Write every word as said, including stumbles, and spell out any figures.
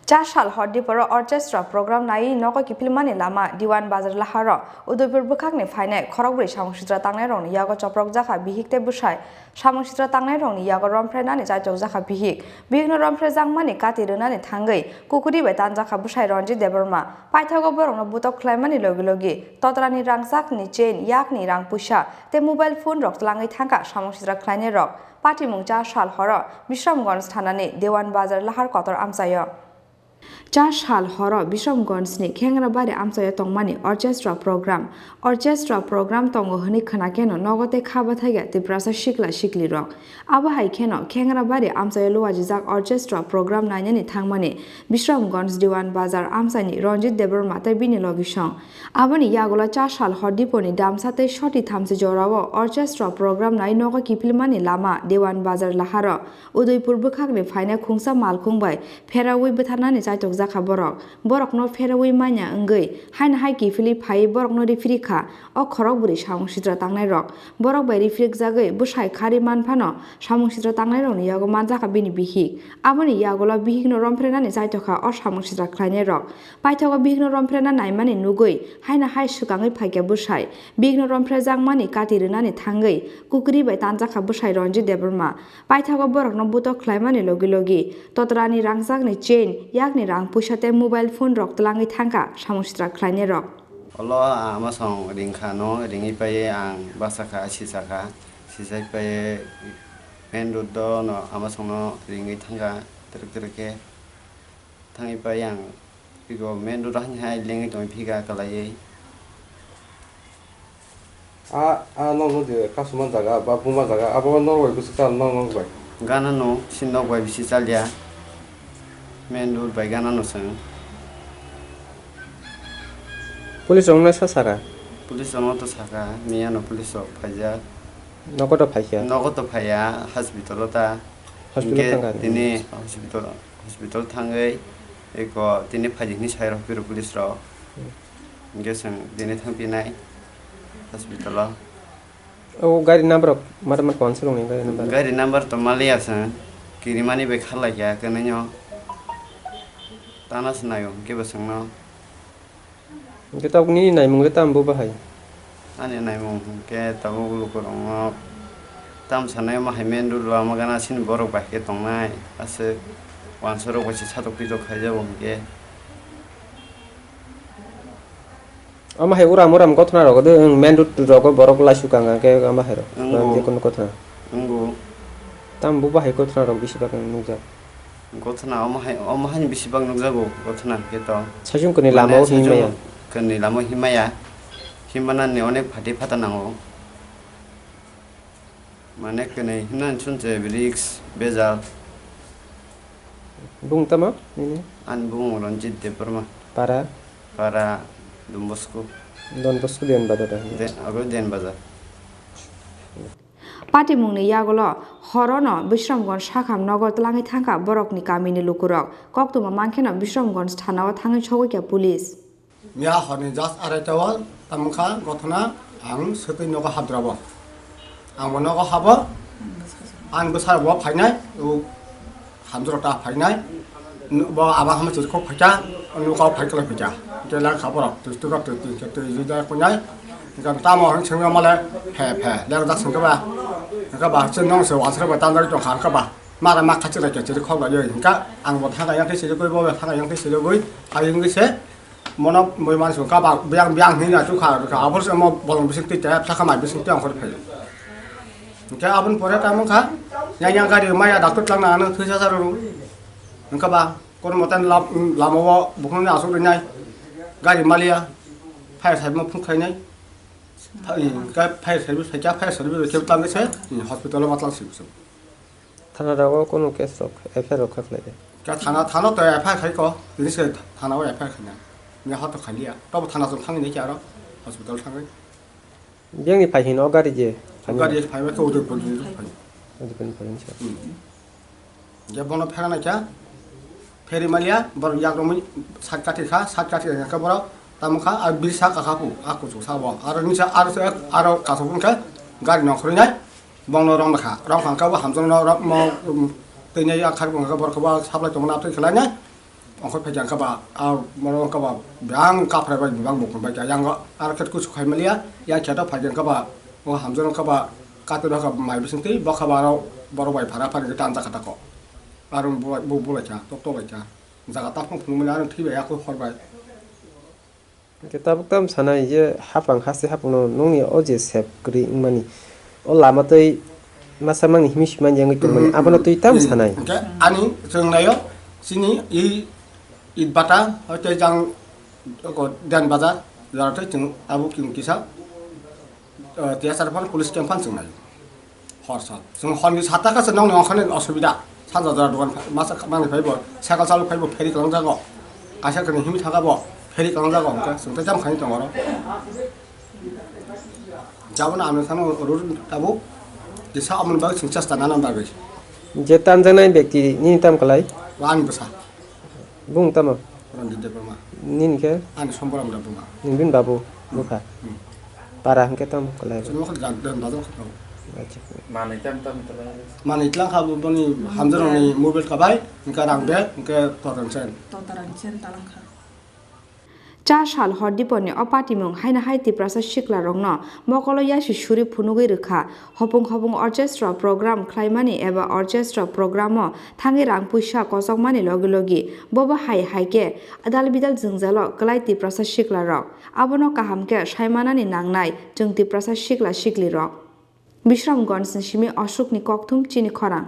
Char sal hor diporo orchestra program naiwi nogo kiphilmani lama Diwan Bazar laharo Udaipur bwkhakni phainai khorokbrwi samung sitra tangnairokni yago chopropjakha bihik tei bwsai. Samung sitra tangnairokni yago romphrenani chaichokjakha bihik. Bihikno romphrejakmani kati rwnani thangwi kukuri bai tanjakha bwsai Ranjit Debbarma. Paithago borokno butok khlaimani logi logi totrani rangchakni chain, yakni rang puisa tei mobile phone rok tlangwi thangkha samung sitra khlainairok. Patimung cha sal horo Bishramganj thanani Dewan Bazar lahar kotor amchaio. Cha sal horo Bishramganjni Khengrabari amchaio tongmani orchestra program. Orchestra program tongo hwnwi khwnakeno nogo tei kha bathaiya Tiprasa sikla siklirok. Abo hai kheno Khengrabari amchaio luajijak orchestra program nainani thangmani Bishramganj Diwan Bazar amchaini Ranjit Debbarma tei bini logisong. Aboni yagulo cha sal hor diponi damsa tei soti thamchi jorao orchestra program nai nogo kiphilmani lama Dewan Bazar laharo Udaipur bwkhakni phainai khungsa malkhung bai pheraui bwtharnani chaitokjakha borok. Borokno pheraui manya wngwi haino hai kiphilwi phaiwi borokno riphirikha o khorokbwrwi samung sitra tangnairok. Borok bai riphirikjagwi bwsai kharwi manphano samung sitra tangnairokni yago manjakha bini bihik. Aboni yagulo bihikno romphrenani chaitokha o samung sitra khlainairok. Paithago bihikno romphrenna naimani nugwi haino hai swkangwi phaikha bwsai. Bihikno romphrejakmani kati rwnani thangwi kukri bai tanjakha bwsai Ranjit Debbarma. Paithago borokno butok khlaimani logi logi totrani rangchakni chain, yakni rang puisa tei mobile phone rok tlangwi thangkha samung sitra khlainairok. Olo a-, ama song ringkha no, ringwi paiwi ang bachakha, sichakha, sichai paiwi main road o no ama song no ringwi thangkha twrwk twrwk khe. Thangwi pai ang piko main road o haini hai lengwi tongwi phika kwlaiwi. A, a, nok no je kasuma jaga ba buma jaga abo nok bai bwswk chal nok nok bai. Gana no si nok bai bisi chalya. Main road bai gana no chwng. Police rok no sa saka? Police rok no to saka, miya no police rok phaijak. Nogo to phaikha? Nogo to phaiya, hospital o ta. Hospital hinkhe thangkha? Tini hospital, hospital thangwi eko tini phaijak hinwi sai rok piro police rok. Hmm. Hinkhe chwng tini thangphinai hospital o. O gari number rok mata mata konsa rokni gari number? Gari number to maliya chwng, kirimani bai kharlaikha kwnwi no. Tana se naio hinkhe bo chwngno. Hwnkhe tabuk nini naimung le tamo bo bahai? Ani naimung hwnkhe tabuk lukurokno tamo sanai, omo hai main road o lama gana chini borok bai khe tongnai, aswk uansukmung bai se satok pitok khaijago hwnkhe. Omo hai uram uram gothona rok de, wng main road rogo borok laisu kang kang khe omo hai rok. Wngo. Jekunu gothona. Wngo. Tamo bo bahai gothona rok bisi bagwi nukjak. Gothona omo hai, omo haini bisi bak nukjago gothona hwnkhe to. Saichung kwnwi mane lama o saichung himya. Kwnwi lama o himya. Himya nani onek phatwi phata nango. Mane kwnwi himnani chwng je risk bejal. Bung tamo nini? Ani bung Ranjit Debbarma. Para? Para Don Bosco. Don Bosco Diyan Bazar da? De, abo Diyan Bazar. Patimungni yagulo horono Bishramganj sakham nogo tlangwi thangkha borokni kamini lukurok. Koktwma mankheno Bishramganj thanao thangwi sogwikha police. Miya horni just arai ta o tamo wngkha gothona, ang swtwi nogo habdrabo. Ang bo nogo habo, ang bwsarok bo phainai, o hamjwk ta phainai, bo aba hama chwrwk kok phaikha, nuka o phai kwlai phaikha. Hwnkhe lang kha borok, twi twi rok twi twi khe twi jui da kunai. Hwnkhe tamo hwn swngwi male phe phe, lero da swngkhe ba, hwnkhe ba chwng nong se wansrok bai tanjak tongkha hwnkhe ba, mara ma khachi lai khe chwrwk kok lai oi hwnkha, ang bo thang kha yang khe chwrwk oi, bo thang kha yang khe chwrwk oi, hai wngwi se. Mono bui mansi kha ba biang biang hinwi achuk kha, kha aboni se mo bolong bising twi tep sakha mai bising twi ongkhor phai. Hwnkhe aboni pore tamo kha, yang yang gari maya doctor tlangna ano thwi sa sa rw. Hwnkhe ba kono motan lam-, lama o bukhukni asuk rinai gari maliya, fire service mo phone khlainai. Hwnkhe fire service phaikha, fire service bai khe tlangwi se hospital o ma tlang si. Thana rogo kunu case rok, F I R rok kha khlai de? Khe thana, thana to F I R khai ko, tini se thana o F I R khaina. Ni ha to khaliya. Tobo thana chwng thangwi nai khe aro hospital thangwi. Biyang ni phai hino gari je? O gari phai ma khe Udaipur ni phai. Udaipur ni phai ni sa. Hmm. Je bono phera nai kha, pheri maliya, bor yak romwi sat kati kha, sat kati kha borok. Tamo kha, a birsa kakha pu, a kuchuk sa bo. Aro nisa, aro se, aro kasuk wngkha, gari nongkhorwi nai, bongno rong kha. Rong kha khe bo hamjwk no rok mo, um, twi nai a khar wngkha borok bo supply tongna twi khlai nai. Ongkhor phaikha khe ba, a, borok khe ba, bang kaphrai bai bang bukung bai kha. Yang aro khe kusu khai maliya, yang khe to phaikha khe ba, o hamjaro khe ba, kato khe ba mai bising twi, bo khe ba aro borok bai phara phani khe tanjak kha tako. Aro bo, bo, bo lai kha, tok tok lai kha. Jaga ta phung phung mani aro thwi bai, ako hor bai. Hingke tabuk tamo sanai je hapang haste hapangno nongni o je sep kwrwi wngmani, o lama twi masa mangni himwi swi manya wngwi tongmani, abono twi tamo sanai? Hingke ani chwng naio, chini i Itbata, hoi tei jang, o, Den Bazar, jora tei chwng tabuk chwng kisa, eh, T S R phano police camp phano chwng naio. Hor sal. Chwng horni satta khe chwng nokni ongkhorni osubida. Sanja jora dogan masa mangni phaibo, cycle chalok phaibo, pheri kwlangjago. Kaisa kwrwi himwi thangkha bo, pheri kwlangjago hwnkhe chwng tei jam khaini tongo oro. Jabona ang nokha no rur tabuk, kisa amoni bagwi chwng chesta nana bagwi. Je tanjaknai bekti nini tamo kwlai? Bo ani bwsa. Bung tamo? Ranjit Debbarma. Nini khe? Ani Somboram Debbarma. Nini bini babu bukha? Hmm. Para hingke tamo kwlai? Chini wngkha jan-, jan-, bazar khe tamo. Acha. Manwi tam tam talai? Manwi tlang kha bo boni hamjwrangni mobile kabai, hingke rang bag, hingke totan sen. Totaran chen talang kha. Cha sal hor diponi o patimung haino hai Tiprasa siklarokno mokolo yasi suri phunugwi rwkha. Hopung hopung orchestra program khlaimani eba orchestra programo thangwi rang puisa kochokmani logi logi bobo hai hai khe adal bidal jwngjalo kwlai Tiprasa siklarok. Abono kaham khe saimanani nangnai chwng Tiprasa sikla siklirok. Bishramganjni simi Ashokni kokthum chini khorang.